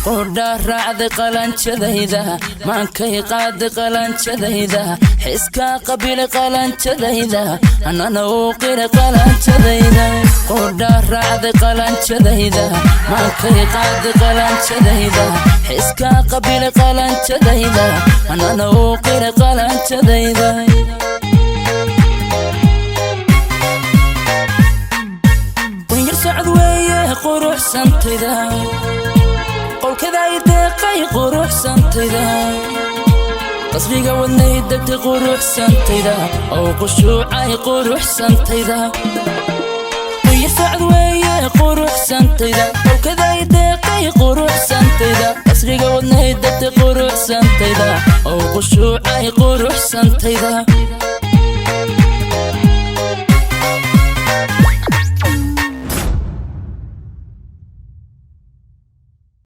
Qudhaa raacday qalanjadayda, maankay qaaday qalanjadayda, xiskaa qabilay qalanjadayda, anana uu qiray qalanjadayda. Qudhaa raacday qalanjadayda, maankay qaaday qalanjadayda, xiskaa qabilay qalanjadayda, anana uu qiray qalanjadayda. Qunyar socod weeye quruxsantayda, qowlkaday deeqay quruxsantayda, qasriga wadnay degtay quruxsantayda, oo qushuucay quruxsantayda. Qunyar socod weeye quruxsantayda, qowlkaday deeqay quruxsantayda, qasriga wadnay degtay quruxsantayda, oo qushuucay quruxsantayda.